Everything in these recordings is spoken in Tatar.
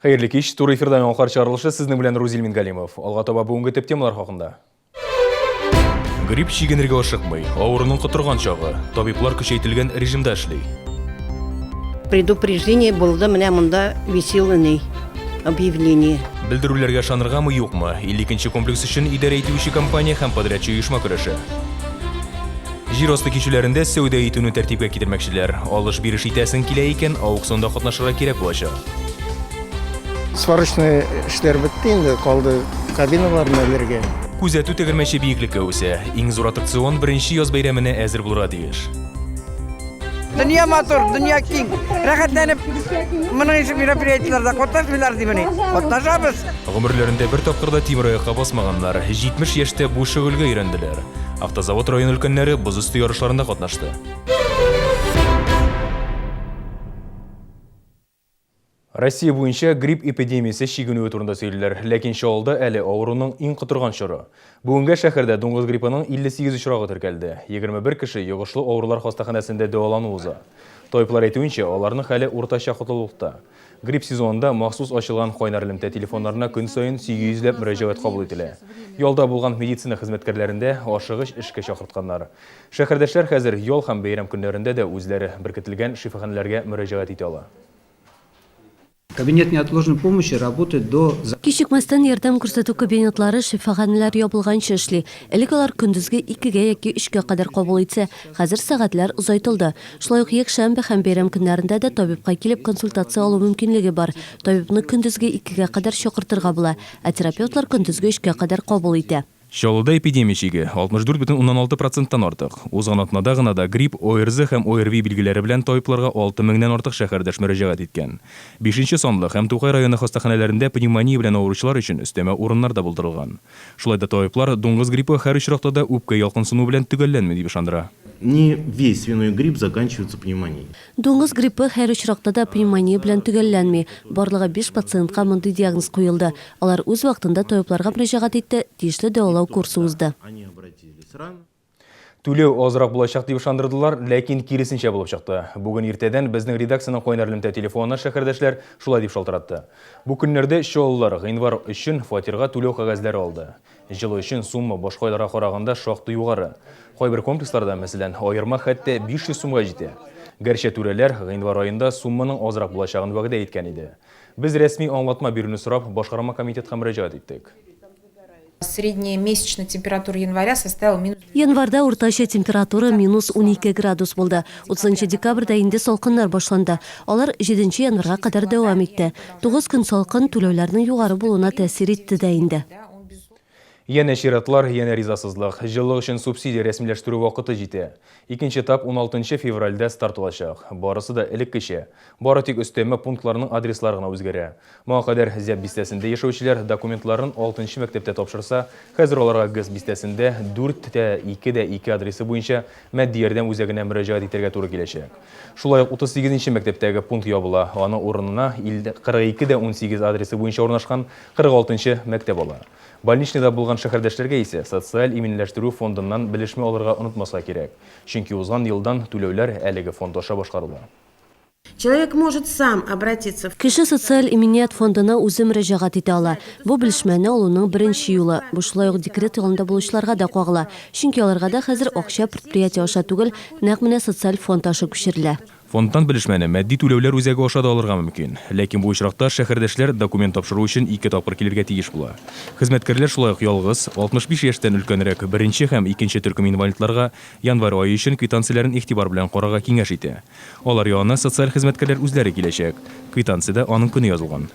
Хәерле кич, туры эфирда яңалыклар чыгарылышы сезнең белән Рузил Мингалимов. Алга таба бүгенге төп темалар хакында. Грипп чигенергә ашыкмый, авыруның котырган чагы. Табиблар көчәйтелгән режимда эшли. Предупреждение булды, менә монда висел ни объявление. Белдерүләргә ышаныргамы, юкмы? 52 комплекс өчен идарә итүче компания һәм подрядчы оешма көрәше. Җир асты кичүләрендә сәүдә итүне тәртипкә китермәкчеләр. Алыш-биреш итәсең килә икән, аукционда катнашырга кирәк булачак. Сварочный эшләр бетте инде, калды кабиналарны элергә. Күзәтү тәгәрмәче биеклеккә үсә. Иң зур аттракцион беренче яз бәйрәменә әзер булырга тиеш. Дөнья матур, дөнья киң. Рәхәтләнеп моның ише мероприятиеләрдә катнашмыйлар димени? Катнашабыз. Гомерләрендә бер тапкыр да тимераякка басмаганнар, 70 яшьтә бу шөгыльгә өйрәнделәр. Автозавод район өлкәннәре боз өсте ярышларында катнашты. Россия буенча грипп эпидемиясе чигенүе турында сөйлиләр, ләкин Чаллыда әле авыруның иң котырган чоры. Бүгенгә шәһәрдә дуңгыз гриппының 58 очрагы теркәлде. 21 кеше йогышлы авырулар хастаханәсендә дәвалану уза. Табиблар әйтүенчә, аларның хәле уртача катлаулылыкта. Грипп сезонында махсус ачылган кайнар элемтә телефоннарына көн саен 800 ләп мөрәҗәгать кабул ителә. Ялда булган медицина хезмәткәрләрен дә ашыгыч эшкә чакыртканнар. Шәһәрдәшләр хәзер ял һәм бәйрәм көннәрендә дә үзләре беркетелгән шифаханәләргә мөрәҗәгать итә ала. Кабинет неотложной помощи работает до. Кичекмәстән ярдәм күрсәтү кабинетлары шифаханәләр ябылганчы эшли. Элек алар көндезге икегә яки өчкә кадәр кабул итсә, хәзер сәгатьләр озайтылды. Шулай ук якшәмбе һәм бәйрәм көннәрендә дә табибка килеп консультация алу мөмкинлеге бар. Табибны көндезге икегә кадәр чакыртырга була, ә терапевтлар көндезге өчкә кадәр кабул итә. Чаллыда эпидемия чиге, 64,6 проценттан артык. Узган атнада гына да грипп, ОРЗ һәм ОРВИ билгеләре белән табибларга 6 меңнән артык шәһәрдәш мөрәҗәгать иткән. Бишенче санлы һәм Тукай районы хастаханәләрендә пневмония белән авыручылар өчен өстәмә урыннар да булдырылган. Шулай да табиблар дуңгыз гриппы һәр очракта да үпкә ялкынсынуы белән төгәлләнми дип ышандыра. Не весь свиной грипп заканчивается пневмонией. Дуңгыз гриппы һәр очракта да пневмония белән төгәлләнми. Барлыгы биш пациентка мондый диагноз куелды. Алар үз вакытында табибларга мөрәҗәгать итте, тиешле дәвалау курсы узды. Түләү азрак булачак дип ышандырдылар, ләкин киресенчә булып чыкты. Бүген иртәдән безнең редакциянең кайнар элемтә телефонына шәһәрдәшләр шулай дип шалтыратты. Бу көннәрдә чаллылар гыйнвар өчен фатирга түләү кәгазьләре алды. Җылы өчен сумма башка айларга караганда шактый югары. Кайбер комплексларда, мәсәлән, аерма хәтта 500 сумга җитә. Гәрчә түрәләр гыйнвар аенда сумманың азрак булачагын вәгъдә иткән иде. Без рәсми аңлатма бирүне сорап, башкарма комитетка мөрәҗәгать иттек. Средняя месячная температура января составила минус. Январьда уртача температура минус 12 градус булды. Утызынчы декабрьдә инде салкыннар башланды. Алар җиденче январьга кадәр дәвам итте. Тугыз көн салкын түләүләрнең югары булуына тәэсир итте дә инде. Янә чиратлар, янә ризасызлык. Җылылык өчен субсидия рәсмиләштерү вакыты җитә. Икенче этап уналтынчы февральдә старт алачак. Барысы да элеккечә. Бары тик өстәмә пунктларның адреслары гына үзгәрә. Моңа кадәр Зәб бистәсендә яшәүчеләр документларын алтынчы мәктәптә тапшырса, хәзер аларга ГЭС бистәсендә 4 тә 2 дә 2 адресы буенча матди ярдәм үзәгенә мөрәҗәгать итәргә туры киләчәк. Шулай ук 38 нче мәктәптәге пункт ябыла, аның урынына 42 дә 18 адресы буенча урнашкан 46 нчы мәктәп ала. Больничныйда булган шәһәрдәшләргә исә социаль иминләштерү фондыннан белешмә алырга онытмаска кирәк, чөнки узган елдан түләүләр әлеге фонд аша башкарыла. Человек может сам обратиться в. Кеше социаль иминият фондына үзе мөрәҗәгать итә ала. Бу белешмәне алуның беренче юлы. Бу шулай ук декрет ялында булучыларга да кагыла. Чөнки аларга да хәзер акча предприятие аша түгел, нәкъ менә социаль фонд аша күчерелә. Фондтан белешмәне матди түләүләр үзәге аша да алырга мөмкин. Ләкин бу очракта шәһәрдәшләр документ тапшыру өчен ике тапкыр килергә тиеш була. Хезмәткәрләр шулай ук ялгыз, 65 яшьтән өлкәнрәк беренче һәм икенче төркем инвалидларга январь ае өчен квитанцияләрен игътибар белән карарга киңәш итә. Алар янына социаль хезмәткәрләр үзләре киләчәк. Квитанциядә аның көне язылган.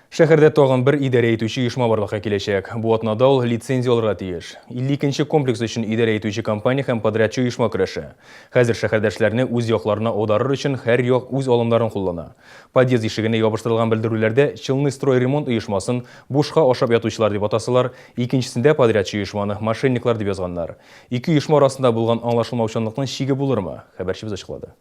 Шәһәрдә тагын бер идарә итүче оешма барлыкка киләчәк. Бу атнада ул лицензия алырга тиеш. 52 нче комплекс өчен идарә итүче компания һәм подрядчы оешма көрәшә. Хәзер шәһәрдәшләрне үз якларына аударыр өчен һәр як үз алымнарын куллана. Подъезд ишегенә ябыштырылган белдерүләрдә Челныстройремонт оешмасын бушка ашап ятучылар дип атасалар, икенчесендә подрядчы оешманы мошенниклар дип язганнар. Ике оешма арасында булган аңлашылмаучанлыкның чиге булырмы? Хәбәрчебез ачыклады.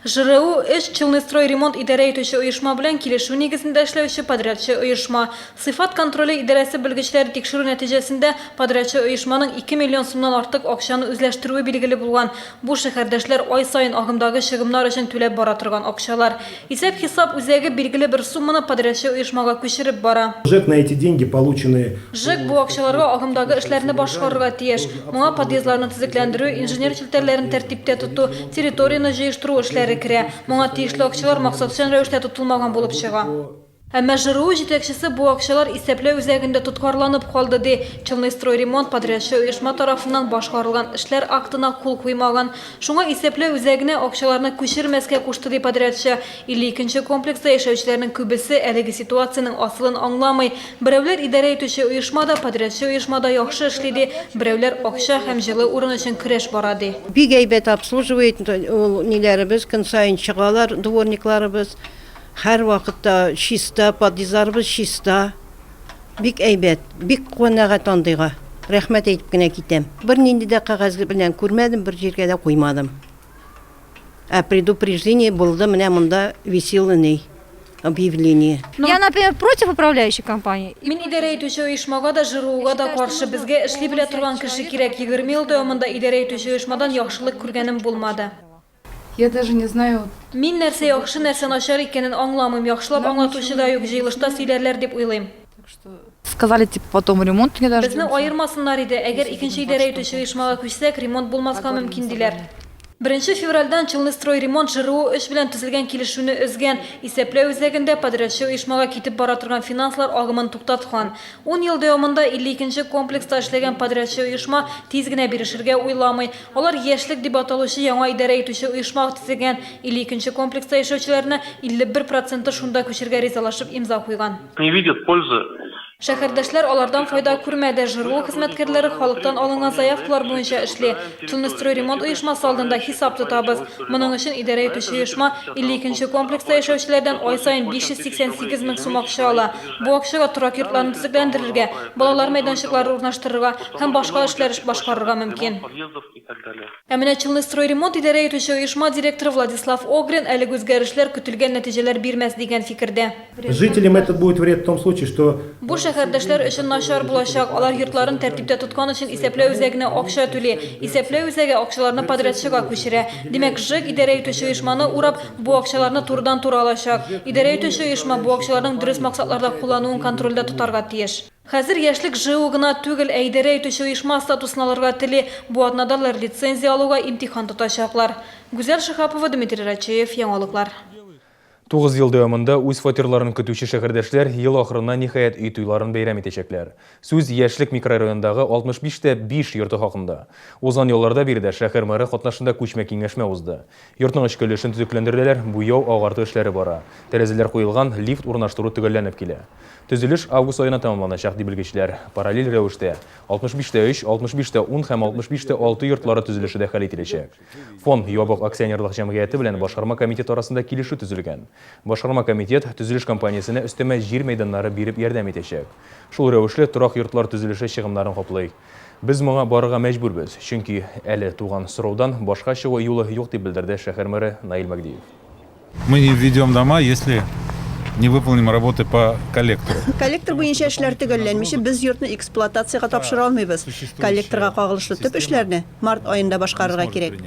ЖРУ 3 Челныстройремонт идарә итүче оешма белән килешү нигезендә эшләүче подрядчы оешма. Сыйфат контроле идарәсе белгечләре тикшерү нәтиҗәсендә подрядчы оешманың 2 миллион сумнан артык акчаны үзләштерүе билгеле булган. Бу шәһәрдәшләр ай саен агымдагы чыгымнар өчен түләп бара торган акчалар. Исәп-хисап үзәге билгеле бер сумманы подрядчы оешмага күчереп бара. ЖЭК на эти деньги, полученные. ЖЭК бу акчаларга агымдагы эшләрне башкарырга тиеш. Моңа подъездларны төзекләндерү, инженер челтәрләрен тәртиптә тоту, территорияне җыештыру эшләре керә. Моңа тиешле акчалар максатчан рәвештә тотылмаган булып чыга. Әмма ЖРУ җитәкчесе бу акчалар исәпләү үзәгендә тоткарланып калды, ди. Челныстройремонт подрядчы оешма тарафыннан башкарылган эшләр актына кул куймаган. Шуңа исәпләү үзәгенә акчаларны күчермәскә кушты, ди подрядчы. 52 нче комплекста яшәүчеләрнең күбесе әлеге ситуациянең асылын аңламый. Берәүләр идарә итүче оешма да, подрядчы оешма да яхшы эшли, ди, берәүләр акча һәм җылы урын өчен көрәш бара, ди. Бик әйбәт обслуживает ул ниләребез, көн саен чыгалар дворникларыбыз. Һәрвакытта чиста, подъездларыбыз чиста. Бик әйбәт, бик канәгать андыйга. Рәхмәт әйтеп кенә китәм. Бернинди дә кәгазь белән күрмәдем, бер җиргә дә куймадым. Ә предупреждение булды, менә монда висел ни, объявление. Я, например, против управляющей компании. Мин идарә итүче оешмага да, ЖРУга да каршы. Безгә эшли белә торган кеше кирәк. 20 ел дәвамында идарә итүче оешмадан яхшылык күргәнем булмады. Я даже не знаю. Мин нәрсә яхшы, нәрсә начар икәнен аңламыйм. Яхшылап аңлатучы да юк, җыелышта сөйләрләр дип уйлыйм. Сказали, типа, потом ремонт не Безне дождемся. аермасыннар иде, әгәр икенче идарә итүче оешмага күчсәк, ремонт булмаска мөмкин, диләр. Беренче февральдән Челныстройремонт ЖРУ 3 белән төзелгән килешүне өзгән. Исәпләү үзәгендә подрядчы оешмага китеп бара торган финанслар агымын туктаткан. Ун ел дәвамында 52 нче комплекста эшләгән подрядчы оешма тиз генә бирешергә уйламый. Алар Яшьлек дип аталучы яңа идарә итүче оешма төзегән. 52 нче комплекста яшәүчеләрне 51 проценты шунда күчергә ризалашып имза куйган. Не видят пользы. Шәһәрдәшләр алардан файда күрмәде. ЖРУ хезмәткәрләре халыктан алынган заявкалар буенча эшли. Челныстройремонт оешмасы алдында хисап тотабыз. Моның өчен идарә итүче оешма 52 нче комплекста яшәүчеләрдән ай саен 588 мең сум акча ала. Бу акчага торак йортларны төзекләндерергә, балалар мәйданчыклары урнаштырырга һәм башка эшләр башкарырга мөмкин. Ә менә Челныстройремонт идарә итүче оешма директоры Владислав Огрин әлеге үзгәрешләр көтелгән нәтиҗәләр бирмәс дигән фикердә. Жителям это будет вред в том случае, что Бу шәһәрдәшләр өчен начар булачак, алар йортларын тәртиптә тоткан өчен исәпләү үзәгенә акча түли. Исәпләү үзәге акчаларны подрядчыга күчерә. Димәк, ЖЭК идарә итүче оешманы урап, Бу акчаларны турыдан-туры алачак. Идарә итүче оешма бу акчаларның дөрес максатларда куллануын контрольдә тотарга тиеш. Хәзер Яшьлек ЖЭУ гына түгел, ә идарә итүче оешма статусын алырга тели. Бу атнада алар лицензия алуга имтихан тотачаклар. Гүзәл Шиһапова, Дмитрий Рачеев, Яңалыклар. Тугыз ел дәвамында үз фатирларын көтүче шәһәрдәшләр ел ахырына ниһаять өй туйларын бәйрәм итәчәкләр. Сүз Яшьлек микрорайонындагы 65 тә 5 йорты хакында. Узган ялларда биредә шәһәр мэры катнашында күчмә киңәшмә узды. Йортның эчке өлешен төзекләндерделәр, буяу, агарту эшләре бара. Тәрәзәләр куелган, лифт урнаштыру төгәлләнеп килә. Төзелеш август аена тәмамланачак, ди белгечләр. Параллель рәвештә, 65 тә 3, 65 тә 10 һәм 65 тә 6 йортлары төзелеше дә хәл ителәчәк. Фонд ябык акционерлык җәмгыяте белән башкарма комитет арасында килешү төзелгән. Башкарма комитет төзелеш компаниясенә өстәмә җир мәйданнары биреп ярдәм итәчәк. Шул рәвешле торак йортлар төзелеше чыгымнарын каплый. Без моңа барырга мәҗбүрбез, чөнки әле туган сораудан башка чыгу юлы юк, дип белдерде шәһәр мэры Наил Мәгдиев. Мы не введем дома, если не выполним работы по коллектору. Коллектор буенча эшләр төгәлләнмичә, без йортны эксплуатациягә тапшыра алмыйбыз. Коллекторга кагылышлы төп эшләрне март аенда башкарырга кирәк.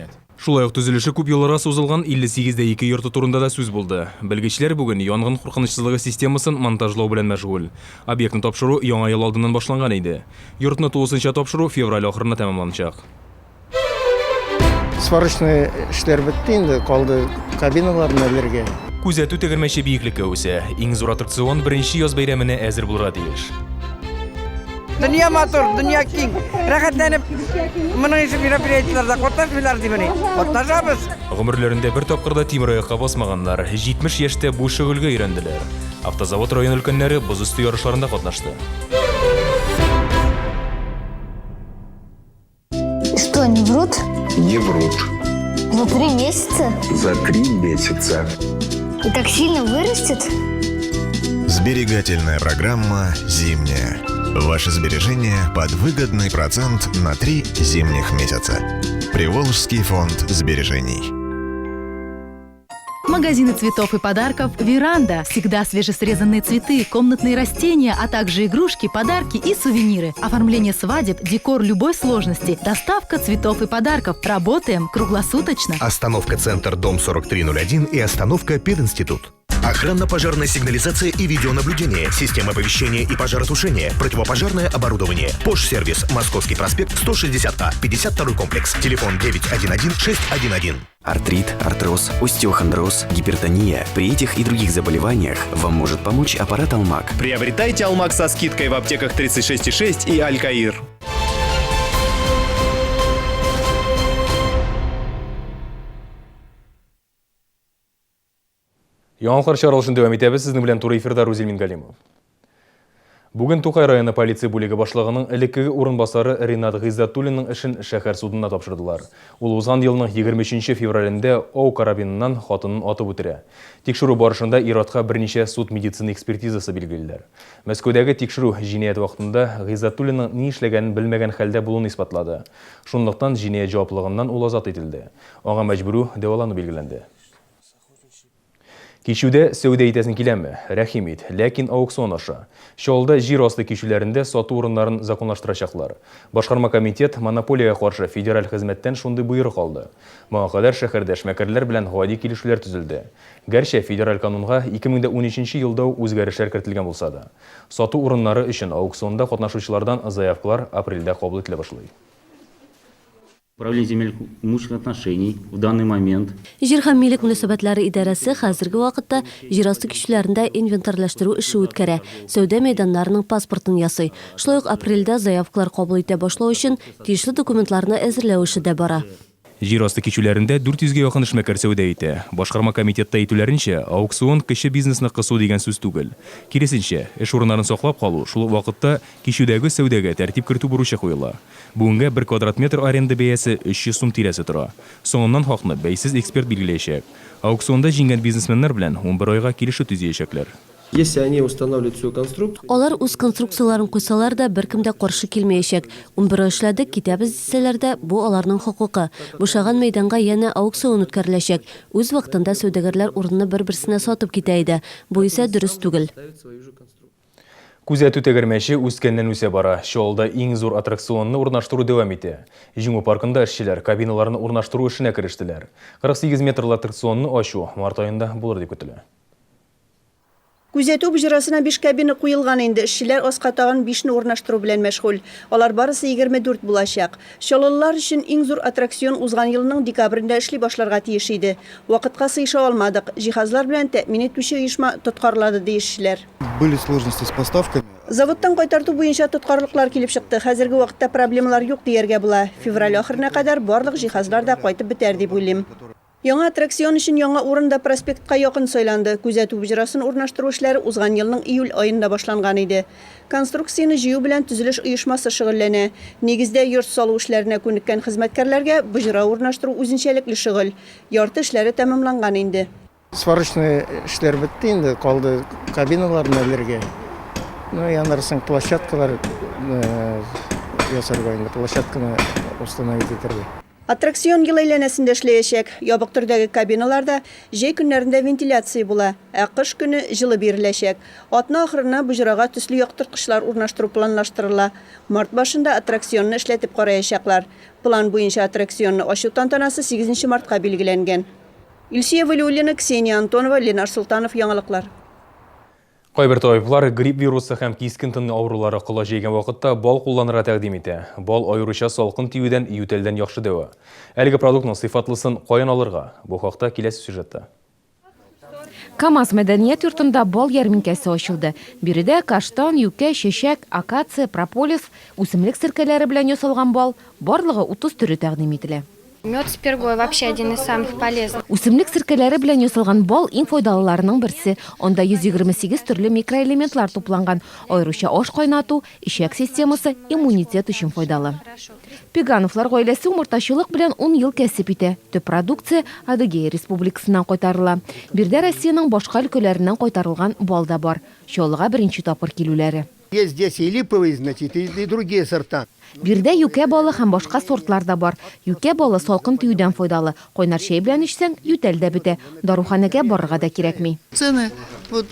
Шулай ук төзелеше күп елларга сузылган 58 дә 2 йорты турында да сүз булды. Белгечләр бүген янгын куркынычсызлыгы системасын монтажлау белән мәшгуль. Объектны тапшыру Яңа ел алдыннан башланган иде. Йортны тулысынча тапшыру февраль ахырына тәмамланачак. Сварочный эшләр бетте инде, калды кабиналарны элергә. Күзәтү тәгәрмәче биеклеккә үсә. Иң зур аттракцион беренче яз бәйрәменә әзер булырга тиеш. Дөнья матур, дөнья киң. Рәхәтләнеп моның ише мероприятиеләрдә катнашмыйлар димени. Катнашабыз. Гомерләрендә бер тапкыр да тимераякка басмаганнар, 70 яшьтә бу шөгыльгә өйрәнделәр. Автозавод район өлкәннәре боз өсте ярышларында катнашты. Что, не врут? Не врут. За три месяца? За три месяца. И так сильно вырастет? Сберегательная программа «Зимняя». Ваше сбережение под выгодный процент на три зимних месяца. Приволжский фонд сбережений. Магазины цветов и подарков «Веранда». Всегда свежесрезанные цветы, комнатные растения, а также игрушки, подарки и сувениры. Оформление свадеб, декор любой сложности, доставка цветов и подарков. Работаем круглосуточно. Остановка «Центр», дом 4301 и остановка «Пединститут». Охранно-пожарная сигнализация и видеонаблюдение, система оповещения и пожаротушения, противопожарное оборудование. Пош-сервис, Московский проспект, 160А, 52 комплекс. Телефон 911-611. Артрит, артроз, остеохондроз, гипертония. При этих и других заболеваниях вам может помочь аппарат «Алмак». Приобретайте «Алмак» со скидкой в аптеках 36,6 и «Алькаир». Яңалыклар чыгарылышын дәвам итәбез. Сезнең белән туры эфирда Рузил Мингалимов. Бүген Тукай районы полиция бүлеге башлыгының элеккеге урынбасары Ринат Гыйззәтуллинның эшен шәһәр судына тапшырдылар. Ул узган елның 23 февралендә ау карабиныннан хатынын атып үтерә. Тикшерү барышында ир-атка берничә суд-медицина экспертизасы билгелиләр. Мәскәүдәге тикшерү җинаять вакытында Гыйззәтуллинның ни эшләгәнен белмәгән хәлдә булуын исбатлады. Шунлыктан җинаять җаваплылыгыннан ул азат ителде. Аңа мәҗбүрү дәвалану билгеләнде. Кичүдә сәүдә итәсең киләме? Рәхим ит, ләкин аукцион аша. Чаллыда җир асты кичүләрендә сату урыннарын законлаштырачаклар. Башкарма комитет монополиягә каршы федераль хезмәттән шундый боерык алды. Моңа кадәр шәһәрдә эшмәкәрләр белән гади килешүләр төзелде. Гәрчә федераль канунга 2013 елда ук үзгәрешләр кертелгән булса да. Сату урыннары өчен аукционда катнашучылардан заявкалар апрельдә кабул ителә башлый. Управление земельных имущественных отношений в данный момент. Җир һәм милек мөнәсәбәтләре идарәсе хәзерге вакытта җир асты кичүләрендә инвентарьләштерү эше үткәрә, сәүдә мәйданнарының паспортын ясый. Шулай ук апрельдә заявкалар кабул итә башлау өчен тиешле документларны әзерләү эше дә бара. Җир асты кичүләрендә 400 гә якын эшмәкәр сәүдә итә. Башкарма комитетта әйтүләренчә, аукцион кече бизнесны кысу дигән сүз түгел. Киресенчә, эш урыннарын саклап калу, шул ук вакытта кичүдәге сәүдәгә тәртип кертү бурычы куела. Бүгенгә бер квадрат метр аренда бәясе 300 сум тирәсе тора. Соңыннан хакны бәйсез эксперт билгеләячәк. Аукционда җиңгән бизнесменнар белән 11 айга килешү төзиячәкләр. Если они устанавливают свою конструкцию. Алар үз конструкцияләрен куйсалар да, беркем дә каршы килмәячәк. 11 ай эшләдек, китәбез дисәләр дә, бу аларның хокукы. Бушаган мәйданга янә аукцион үткәреләчәк. Үз вакытында сәүдәгәрләр урынны бер-берсенә сатып китә иде. Бу исә дөрес түгел. Күзәтү тәгәрмәче үскәннән-үсә бара. Чаллыда иң зур аттракционны урнаштыру дәвам итә. Җиңү паркында эшчеләр кабиналарны урнаштыру эшенә керештеләр. 48 метрлы аттракционны ачу март аенда булыр дип көтелә. Күзәтү боҗрасына биш кабина куелган инде, эшчеләр аска тагын бишне урнаштыру белән мәшгуль. Алар барысы 24 булачак. Чаллылылар өчен иң зур аттракцион узган елның декабрендә эшли башларга тиеш иде. Вакытка сыеша алмадык, җиһазлар белән тәэмин итүче оешма тоткарлады, ди эшчеләр. Были сложности с поставками. Заводтан кайтарту буенча тоткарлыклар килеп чыкты. Хәзерге вакытта проблемалар юк дияргә була. Февраль ахырына кадәр барлык җиһазлар да кайтып бетәр дип уйлыйм. Яңа аттракцион өчен яңа урын да проспектка якын сайланды. Күзәтү боҗрасын урнаштыру эшләре узган елның июль аенда башланган иде. Конструкцияне җыю белән төзелеш оешмасы шөгыльләнә. Нигездә йорт салу эшләренә күнеккән хезмәткәрләргә боҗра урнаштыру үзенчәлекле шөгыль. Ярты эшләре тәмамланган инде. Сварочный эшләр бетте инде, калды кабиналарны элергә. Ну и аннары соң площадкалар ясарга инде, площадканы установить итәргә. Аттракцион ел әйләнәсендә эшләячәк. Ябык төрдәге кабиналарда җәй көннәрендә вентиляция була, ә кыш көне җылы биреләчәк. Атна ахырына боҗрага төсле яктырткычлар урнаштыру планлаштырыла. Март башында аттракционны эшләтеп караячаклар. План буенча аттракционны ачу тантанасы сигезенче мартка билгеләнгән. Илсөя Вәлиуллина, Ксения Антонова, Ленар Солтанов, Яңалыклар. Кайбер табиблар грипп вирусы һәм кискен тын авырулары колач җәйгән вакытта бал кулланырга тәкъдим итә. Бал аеруча салкын тиюдән, ютәлдән яхшы дәва. Әлеге продуктның сыйфатлысын каян алырга? Бу хакта киләсе сюжетта. КАМАЗ мәдәният йортында бал ярминкәсе ачылды. Биредә каштан, юкә, чәчәк, акация, прополис, үсемлек серкәләре белән ясалган бал, барлыгы 30 төре тәкъдим ителә. Мед с пергой вообще один из самых полезных. Үсемлек серкәләре белән ясалган бал иң файдалыларының берсе. Анда 128 төрле микроэлементлар тупланган. Аеруча аш кайнату, эчәк системасы, иммунитет өчен файдалы. Пегановлар гаиләсе умартачылык белән ун ел кәсеп итә. Төп продукция Адыгея Республикасыннан кайтарыла. Биредә Россиянең башка өлкәләреннән кайтарылган бал да бар. Чаллыга беренче тапкыр килүләре. Есть здесь и липовый, значит, и другие сорта. Биредә юкә балы һәм башка сортлар да бар. Юкә балы салкын тиюдән файдалы. Кайнар чәй белән эчсәң, ютәл дә бетә. Даруханәгә барырга да кирәкми. Цены вот.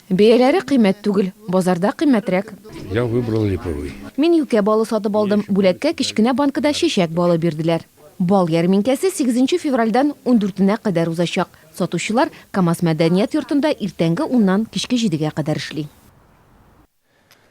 Бәяләре кыйммәт түгел, базарда кыйммәтрәк. Я выбрал липовый. Мин юкә балы сатып алдым. Бүләккә кечкенә банкада чәчәк балы бирделәр. Бал ярминкәсе сигезенче февральдән ундүртенә кадәр узачак. Сатучылар КАМАЗ мәдәният йортында иртәнге уннан кичке җидегә кадәр эшли.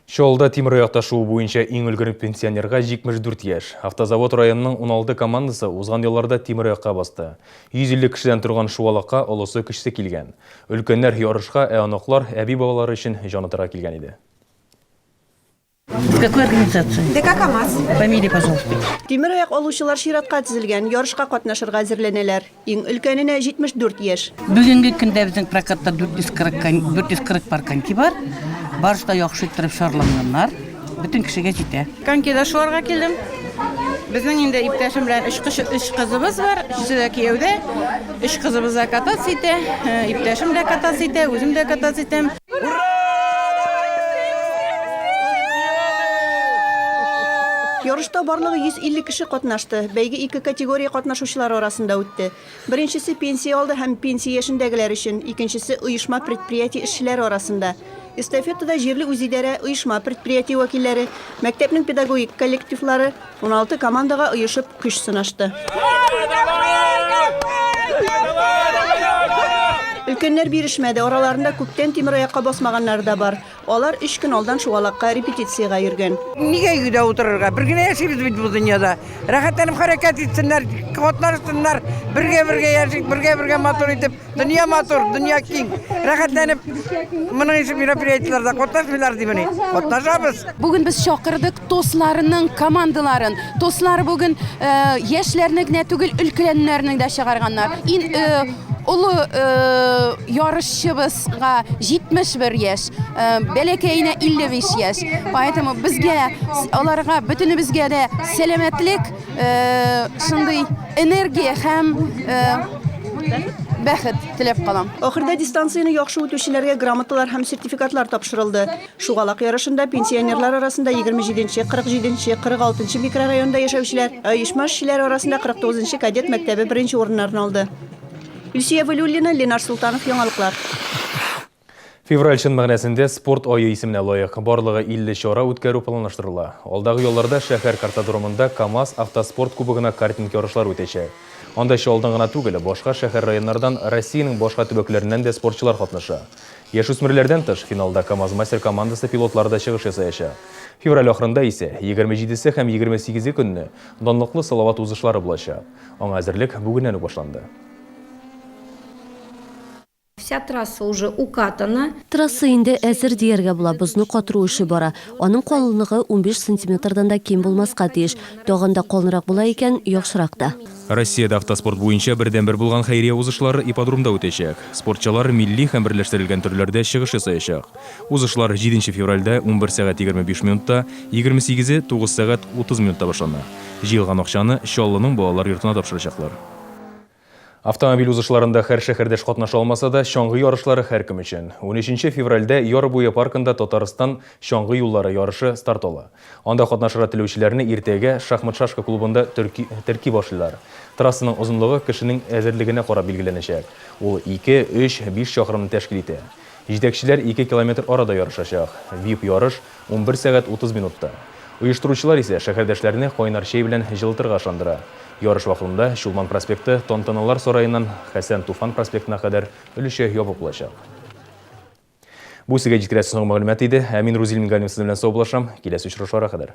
Чаллыда тимераякта шуу буенча иң өлгер пенсионерга 74 яшь. Автозавод районының 16 командасы узган ялларда тимераякка басты. 150 кешедән торган шуалакка олысы-кечесе килгән. Өлкәннәр ярышка, ә оныклар әби-бабалары өчен җан атарга килгән иде. С какой организации? ДК КАМАЗ. Фамилия, пожалуйста. Тимераяк алучылар чиратка тезелгән, ярышка катнашырга әзерләнәләр. Иң өлкәненә 74 яшь. Бүгенге көндә безнең прокатта 440 440 пар коньки бар. Барысы да яхшы иттереп шарланганнар. Бөтен кешегә җитә. Конькида шуарга килдем. Безнең инде иптәшем белән өч кыш, өч кызыбыз бар, өчесе дә кияүдә. Өч кызыбыз да кататься итә, э, иптәшем дә кататься итә, үзем дә кататься итәм. Ярышта барлыгы 150 кеше катнашты. Бәйге ике категория катнашучылары арасында үтте. Беренчесе пенсия алды һәм пенсия яшендәгеләр өчен, икенчесе оешма-предприятие эшчеләре арасында. Эстафетада җирле үзидарә, оешма-предприятие вәкилләре, мәктәпнең педагогик коллективлары 16 командага оешып көч сынашты. Өлкәннәр бирешмәде, араларында күптән тимераякка басмаганнары да бар. Алар өч көн алдан шугалакка репетициягә йөргән. Нигә өйдә утырырга? Бер генә яшибез бит бу дөньяда. Рәхәтләнеп хәрәкәт итсеннәр, катнашсыннар, бергә-бергә яшик, бергә-бергә матур итеп. Дөнья матур, дөнья киң. Рәхәтләнеп моның ише мероприятиеләрдә катнашмыйлар димени? Катнашабыз. Бүген без чакырдык ТОСларының командаларын. ТОСлар бүген э, яшьләрне генә түгел, өлкәннәрне дә чыгарганнар. Ин э, олы э, ярышчыбызга 71 яшь, э, бәләкәенә 55 яшь. Поэтому безгә аларга бөтенебезгә дә сәламәтлек, Шундый энергия һәм бәхет теләп калам. Ахырда дистанцияне яхшы үтүчеләргә грамоталар һәм сертификатлар тапшырылды. Шугалак ярышында пенсионерлар арасында 27 нче, 47 нче, 46 нчы микрорайонда яшәүчеләр, ә оешма эшчеләре арасында 49 нчы кадет мәктәбе беренче урыннарны алды. Илсөя Вәлиуллина, Ленар Солтанов, Яңалыклар. Февраль чын мәгънәсендә спорт ае исеменә лаек. Барлыгы 50 чара үткәрү планлаштырыла. Алдагы ялларда шәһәр картодромында КАМАЗ автоспорт кубогына картинг ярышлары үтәчәк. Анда Чаллыдан гына түгел, башка шәһәр-районнардан, Россиянең башка төбәкләреннән дә спортчылар катнаша. Яшүсмерләрдән тыш, финалда КАМАЗ-мастер командасы пилотлары да чыгыш ясаячак. Февраль ахырында исә, 27-се һәм 28-е көнне, данлыклы Салават узышлары булачак. Аңа әзерлек бүгеннән үк башланды. Вся трасса уже укатана. Трасса инде әзер дияргә була, бозны катыру эше бара. Аның калынлыгы 15 сантиметрдан да ким булмаска тиеш. Тагын да калынрак була икән, яхшырак та. Россиядә автоспорт буенча бердәнбер булган хәйрия узышлары ипподромда үтәчәк. Спортчылар милли һәм берләштерелгән төрләрдә чыгыш ясаячак. Узышлар җиденче февральдә 11 сәгать 25 минутта, 28-е 9 сәгать 30 минутта башлана. Җыелган акчаны Чаллының балалар йортына тапшырачаклар. Автомобиль узышларында һәр шәһәрдәш катнаша алмаса да, чаңгы ярышлары һәркем өчен. Унөченче февральдә Яр буе паркында Татарстан чаңгы юллары ярышы старт ала. Анда катнашырга теләүчеләрне иртәгә шахмат-шашка клубында төрки, терки башлыйлар. Трассаның озынлыгы кешенең әзерлегенә карап билгеләнәчәк. Ул ике, өч, биш чакрымны тәшкил итә. Җитәкчеләр ике километр арада ярышачак. Вип-ярыш 11 сәгать 30 минутта. Оештыручылар исә шәһәрдәшләрне кайнар чәй белән җылытырга ышандыра. Ярыш вакытында Чулман проспекты Тантаналар сараеннан Хәсән Туфан проспектына кадәр өлешчә ябык булачак. Бу сезгә җиткерәсе соңгы мәгълүмат иде. Ә мин Рузил Мингалимов сезнең белән саубуллашам. Киләсе очрашуларга кадәр.